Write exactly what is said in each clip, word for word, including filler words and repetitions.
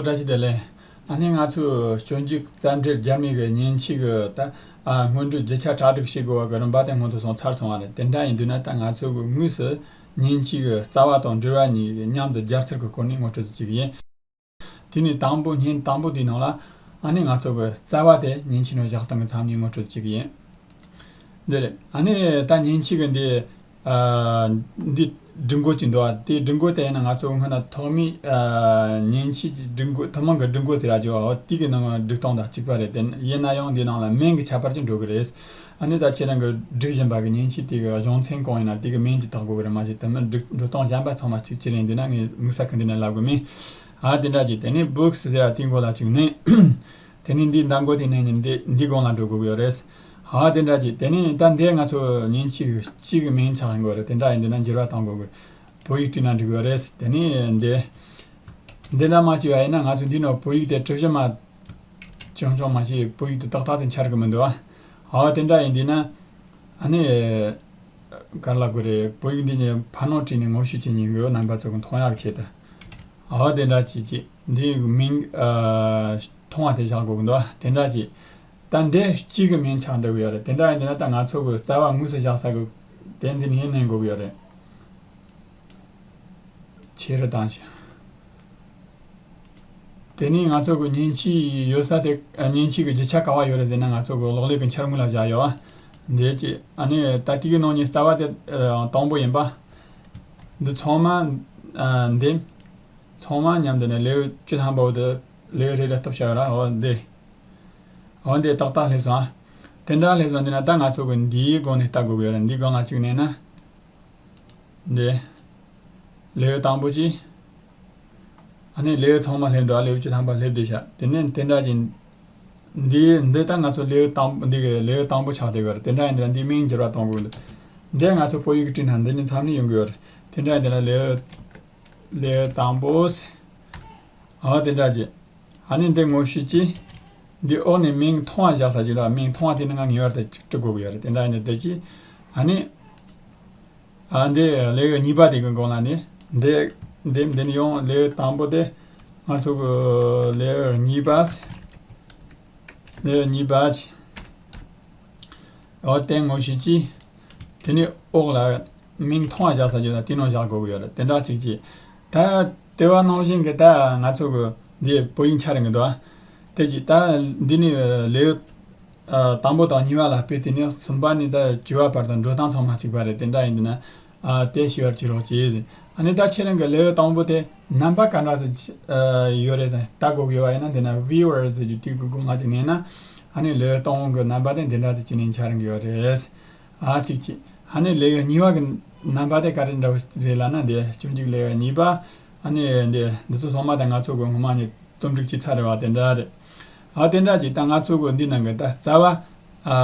བཀྲ་ཤིས་བདེ་ལེགས། ཨ་ནི་ང་ཚོས་སྤྱོད་འཇུག་རྩ་འགྲེལ་རྒྱ་མི་གི་མཉེན་ཆས་ཀྱི་ད་ཨ་སྔོན་འགྲོའི་རྒྱུ་ཆ་གྲ་སྒྲིག་བྱེད་དགོས་པ་གི་རིམ་པ་དེ་སྔོན་དུ་སོང་ཚར་སོང་བ་རེད། དེ་འདྲ་ཡིན་དུས་ན་ད་ང་ཚོ་གི་དངོས་སུ་མཉེན་ཆས་ཀྱི་རྩ་བ་དང་འབྲེལ་བ་གཉིས་ཀྱི་མཉམ་དུ་སྦྱར་ཚུལ་གྱི་སྐོར་ནས་ངོ་སྤྲོད་ཅིག་ཡིན། དེ་ནས་དང་པོ་བརྙན་དང་པོ་དེའི་ནང་ལ་ཨ་ནི་ང་ཚོ་གི་རྩ་བ་དེ་མཉེན་ཆས་ནང་བཞག་སྟངས་ཀྱི་མཚམས་ནས་ངོ་སྤྲོད་ཅིག་ཡིན། འདི་རེད། ཨ་ནི་ད་མཉེན་ཆས་ཀྱི་འདི་ཨ་འདི་སྒྲིག་འགོད་ཅིག་འདུག་ཨ། དེ་སྒྲིག་འགོད་དེ་ཡིན་ན་ང་ཚོ་སྔོན་ན་ཐོག་མའི་ཨ་མཉེན་ཆས་ཀྱི་སྒྲིག་འགོད་ཐུན་མོང་གི་སྒྲིག་འགོད་ཟེར་ཡ་ཅིག་ཡོད་ཨ། དེ་གི་ནང་སྒྲིག་སྟངས་དང་གཅིག་པ་རེད། དེ་ཡིན་ན་ཡང་འདི་ནང་ལ་མིང་གི་ཁྱད་པར་ཅིག་འགྲོ་གི་རེད། ཨ་ནི་ད་ཁྱེད་རང་གི་སྒྲིག་བཞིན་པ་གི་མཉེན་ཆས་དེ་གི་གཞུང་ཚན་གང་ཡིན་ན་དེ་གི་མིང་ཅིག་བཏགས་དགོས་གི་རེད། མ་གཞི་དུ་མི་སྒྲིག་འགྲོ་སྟངས་གཞན་པ་ཚང་མ་གཅིག་གཅིག་རེད། འདི་ན་ངས་དམིགས་བསལ་གི་འདི་ནས་ལབ་དགོས་མིན། ཨ་དེ་འདྲ་ཅིག་དེ་ནས་books་ཟེར་ཡ་དེའི་མགོ་ལ་ཅིག་ནས། དེ་ནས་འདིའི་མདའ་མགོ་དེ་ནས་ནི་འདི་འདི་སྒང་ལ་འགྲོ་དགོས་ཀྱི་ཡོད་རེད། ཧ་དེ་འདྲ་ཅིག་དེ་ནས་ད་འདི་ང་ཚོ་མཉེན་ཆས་ཀྱི་གཅིག་གི་མིང་ཆགས་ཡིན་དགོས་རེད། དེ་འདྲ་ཡིན་འདི་ན་འགྱུར་བ་གཏོང་དགོས་ཀྱི། བོད་ཡིག་བྲིས་ན་འགྲིག་གི་ཡོད་རེད། དེ་ནས་འདི་འདི་འདྲ་མ་བྱས་པ་ཡིན་ན་ང་ཚོ་འདི་ནང་བོད་ཡིག་དེ་གྲུ་བཞི་མ་ཆུང་ཆུང་མ་བྱས་བོད་ཡིག་དེ་ཏག་ཏག་དེ་འཆར་གི་མི་འདུག་ཨ། ཧ་དེ་འདྲ་ཡིན་འདི་ན་ཨ་ནི་ག་རེ་ལབ་དགོས་རེད། བོད་ཡིག་འདི་ནས་ཕ་ནོར་བྲིས་ནས་ངོ་ཤེས་བྱེད་ཉན་གི་ཡོད། རྣམ་པ་ཚོ་གི་མཐོང་ཡག་ཆེད་དུ། ཨོ་དེ་འདྲ་ཅིག་ཅིག་འདི་མིང་ཨ་མཐོང་བ་དེ་བཞག་དགོས་ཀྱི་འདུག་དེ་འདྲ་ཅིག་ད་འདི་གཅིག་གི་མིང་ཆགས་འགྲོ་གི་ཡོད་རེད། དེ་འདྲ་ཡིན་དུས་ན་ད་ང་ཚོ་གི་རྩ་བ་དངོས་སུ་བཞག་ས་གི་དེ་འདི་ནས་ནས་དགོས་ཀྱི་ཡོད་རེད། ཆེ་རུ་བཏང་ཞིང་། དེ་ནས་ང་ཚོ་གི་མཉེན་ཆས་ཡོད་ས་དེ་ཨ་མཉེན་ཆས་ཀྱི་རྒྱུ་ཆ་ག་བ་ཡོད་རེད་ཟེར་ན་ང་ཚོ་གི་གློག་ཀླད་ཀྱི་འཆར་ངོས་ལ་བཞག་ཡོད་ཨ། འདི་ཅིག་ཨ་ནི་ད་དེ་གི་ནང་ནས་རྩ་བ་དེ་ཨ་དང་པོ་ཡིན་པ། འདི་ཚང་མ་ཨ་འདི། ཚང་མ་མཉམ་དུ་ནས་ལེའུ་བཅུ་ཐམ་པ་འོ་དེ་ལེའུ་རེ་རེ་སྟོབས་ཆག་ར་འོ་འདི། འོ་འདི་ཏག་ཏག་སླེབས་སོང་ཨ། དེ་འདྲ་སླེབས་སོང་འདི་ན་ད་ང་ཚོ་གི་འདིའི་སྒང་ནས་ལྟ་དགོས་ཀྱི་ཡོད་རེད། འདིའི་སྒང་ལ་གཅིག་ནས་ན། འདི། ལེའུ་དང་པོ་གཅིག་ཨ་ནི་ལེའུ་ཚང་མ་སླེབས་འདུག་ཨ་ལེའུ་བཅུ་ཐམ་པ་སླེབས་བསྡད་ཤག་དེ་ནས་དེ་འདྲ་ཅིག་འདི་འདི་ད་ང་ཚོ་ལེའུ་དང་འདི་གི་ལེའུ་དང་པོ་ཆགས་བསྡད་ཡོད་རེད། དེ་འདྲ་ཡིན་དུས་འདི་མིང་འགྱུར་བ་གཏོང་དགོས་འདུག་འདི་ང་ཚོ་བོད་ཡིག་བྲིས་ན་འདི་ནས་མཚམས་ནས་ཡོང་གི་ཡོད་རེད། དེ་འདྲ་ཡིན་དུས་ལེའུ། ལེའུ་དང་པོ། ཨ་དེ་འདྲ་ཅིག་ཨ་ནི་འདི་ངོ་ཤེས་ཀྱིས། འདི་འོག་ནས་མིང་མཐོང་བ་བཞག་ས་ཅིག་ལ་མིང་མཐོང་བ་དེ་ནི་ང་ངེས་པར་དུ་ཅིག་འབྲི་དགོས་ཀྱི་ཡོད་རེད། དེ་འདྲ་ཡིན་དུས་འདི་ཅིག་ཨ་ནི། ཨ་འདི་ལེའུ་གཉིས་པ་དེ་གི་སྒང་ལ་ནི། འདི། འདི་འདི་ནི་ཡང་ལེའུ་དང་པོ་དེ། ང་ཚོ་གི་ལེའུ་གཉིས་པ། ལེའུ་གཉིས་པ། འོ་དེ་ངོ་ཤེས་ཀྱིས། དེ་ནི་འོག་ལ་མིང་མཐོང་བ་བཞག་ས་ཅིག་ལ་དེ་ནང་བཞག་དགོས་ཀྱི་ཡོད་རེད། དེ་འདྲ་ཅིག་ཅིག་ད་དེ་བ་ནང་བཞིན་གྱི་ད་ང་ཚོ་གི་འདི་བོད་ཡིག་འཆར་གི་འདུག་དེ་ཅིག་ད་འདི་ནི་ལེའུ། ཨ་དང་པོ་དང་གཉིས་པ་ལ་དཔེ་དེ་ནས་གསུམ་པ་ནས་ད་བཅུ་པ་བར་དུ་འགྲོ་སྟངས་ཚང་མ་གཅིག་པ་རེད། དེ་འདྲ་ཡིན་དུས་ན། ཨ་དེ་ཤེས་པར་བྱེད་རོགས་གྱིས། ཨ་ནི་ད་ཁྱེད་རང་གི་ལེའུ་དང་པོ་དེ་རྣམ་པ་ག་འདྲ་ཞིག་ཨ་ཡོད་རེད་ཟེར་ལྟ་དགོས་ཀྱི་ཡོད་པ་ཡིན་ན། དེ་ན་viewer་ཟེར་རྒྱུ་དེ་གི་སྒང་ལ་ཅིག་ཉན་ན། ཨ་ནི་ལེའུ་དང་པོ་གི་རྣམ་པ་དེ་འདི་འདྲ་ཞིག་བྱས་ནས་འཆར་གི་ཡོད་རེད། ཨ་གཅིག་གཅིག་ཨ་ནི་ལེའུ་གཉིས་པ་གི་རྣམ་པ་དེ་ག་རེ་འདྲ་བོ་རེད་ལབ་ན། འདི་སྤྱོད་འཇུག་ལེའུ་གཉིས་པ། ཨ་ནི་འདི་འདི་ཚོ་ཚང་མ་ད་ང་ཚོ་གི་སྔོན་མ་ནས་རྩོམ་སྒྲིག་བྱས་ཚར་རེད་བ། དེ་འདྲ་རེད། ཨ་དེ་འདྲ་ཅིག་ད་ང་ཚོ་གི་འདི་ནང་གི་ད་རྩ་བ་ཨ་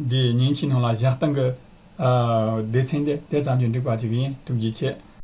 འདི་མཉེན་ཆས་ནང་ལ་བཞག་སྟངས་གི་ཨ་སྡེ་ཚན་དེ་དེ་ཙམ་གྱིས་འགྲིག་པ་ཅིག་ཡིན། ཐུགས་རྗེ་ཆེ།